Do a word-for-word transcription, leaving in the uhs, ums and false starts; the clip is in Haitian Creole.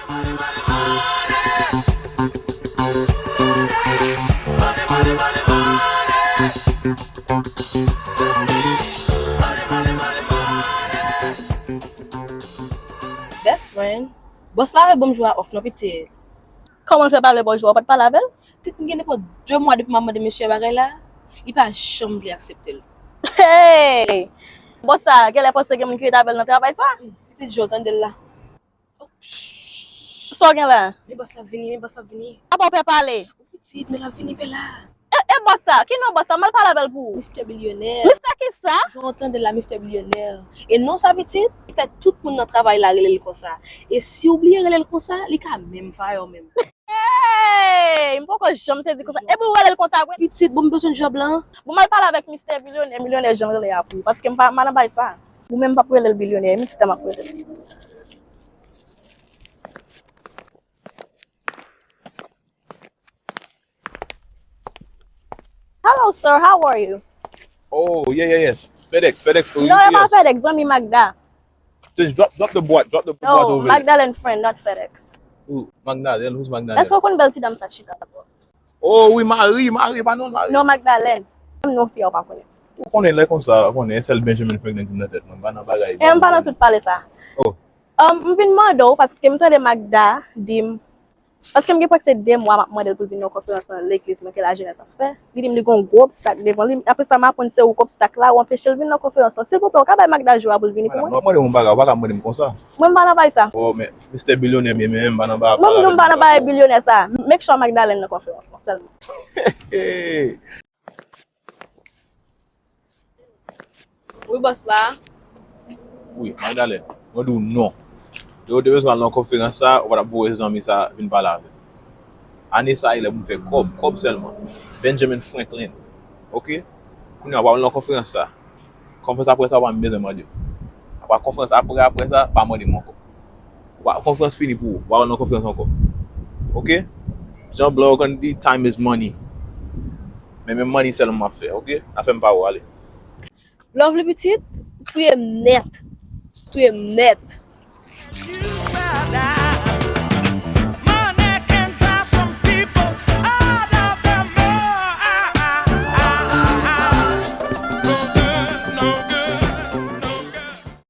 Best friend, bòs la pa ban m jou a off non, pitit. Kòman l fè pa vle ba w jou a, ou pa t pale avè l? Pitit, m gen nenpòt de mwa depi m ap mande mesye a bagay la, li pa janm vle aksepte l. Hey! Bòs sa, genlè panse gen moun ki ret avè l nan travay sa? Pitit, jan w tande l la. Sa w gen la? Men bòs la vini, men bòs la vini. Apa w pè pale? Pitit, men l ap vini, pè la. E, e bòs sa, ki non bòs sa? M al pale avè l pou ou. Mistè Bilyonè. Mistè kisa? Jan w tande l la, Mistè Bilyonè. E non sa, pitit, fè tout moun nan travay la rele l konsa. E si w bliye rele l konsa, li ka menm fire w menm. Hey! M poko janm sezi konsa. Epi w rele l konsa vre? Pitit, bon, m bezwen djòb la. Bon, m al pale avèk Mistè Bilyonè, Milyonè jan l rele a pou ou, paske m pa, m pa nan bay sa. Ou menm p ap rele l Bilyonè, e Mistè m ap rele l. Hello, sir. How are you? Oh, yeah, yeah, yes. FedEx, FedEx for No, e pa U P S. FedEx, zanmi Magda. Just drop, drop the boîte, drop the boîte No, over there. Magdalene friend, not FedEx. Ooh, Magdalene, who's Magdalene? Èske w konn bèl ti dam sa k chita la? Oh, wi, Marie, Marie, pa non, Marie. Non, Magdalene. Menm non fi a ou pa konnen. Ou konnen lè konsa, ou konnen, sèl Benjamin Franklin ki nan tèt mwen, m pa nan bagay. E m pa nan tout pale sa. Oh. Um, m vin mande w, paske m tande Magda di m, paske m gen prèske de mwa m ap mande l pou l vin nan konferans nan legliz mwen ke lajenès ap fè. Li di m li gen yon gwo obstak devan li. Apre sa, m aprann se ou k obstak la, ou anpeche l vin nan konferans lan. Silvouplè, ou ka bay Magda jou a pou l vini pou mwen? Madanm, w ap mande m yon bagay, ou pa ka mande m konsa. Mwen, m pa nan bay sa. Oh, men, Mistè Bilyonè m ye, men m pa nan bagay. Mwen, m di w m pa nan bay bilyonè sa. Make sure Magdalene nan konferans lan sèlman. Wi, bòs la. Wi, Magdalene, mwen di w non. Lè w te bezwen al nan konferans sa, ou pa t ap voye zanmi sa vin pale avè m. Ane sa a, e lè pou m fè kòb, kòb sèlman. Benjamin Franklin. Oke? Kounye a, w pa al nan konferans sa. Konferans apre sa, w pa menm bezwen mande m. Apa konferans apre, apre sa, pa mande m ankò. Wa, konferans fini pou ou. Wa al nan konferans ankò. Oke? Jan blan yo konn di, time is money. Men, men money sèlman m ap fè, oke? Afè m pa ou, ale. Lovely pitit, ou touye m nèt. Ou touye m nèt.